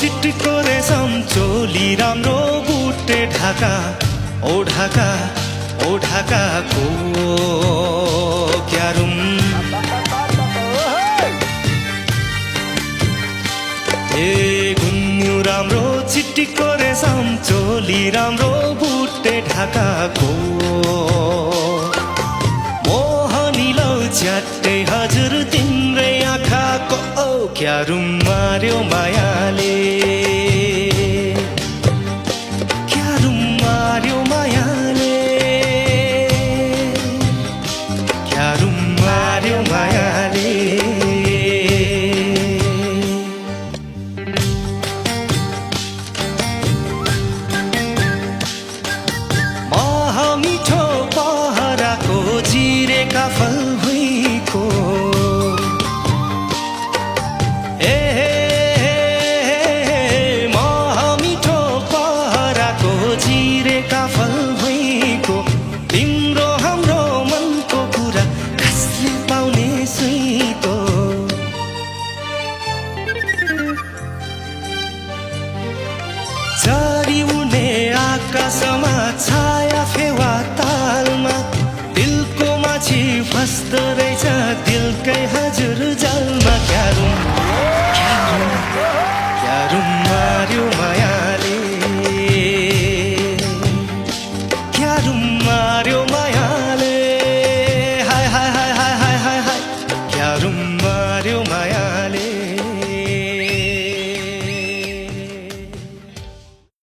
चिट्टीको रेशम चोली राम्रो बुटे ढाका ओ ढाकाको क्यारुम ए गुन्यु राम्रो चिट्टीको रेशम चोली राम्रो बुटे ढाकाको मोहनी लौ च्याट्टै हजुर तिम्रै आँखाको क्यारुम मार्यो मायाले क्यारुम मार्यो मायाले क्यारुम मार्यो मायाले मिठो पहराको जिरेका फल भुइँको मिठो पहराको जिरेका फल भुइँको तिम्रो हाम्रो मनको कुरा कसले पाउने सुइँको झरी उड्ने आकाशमा छाया फेवा तालमा दिलको माछी फस्दो रहेछ दिलकै हजुर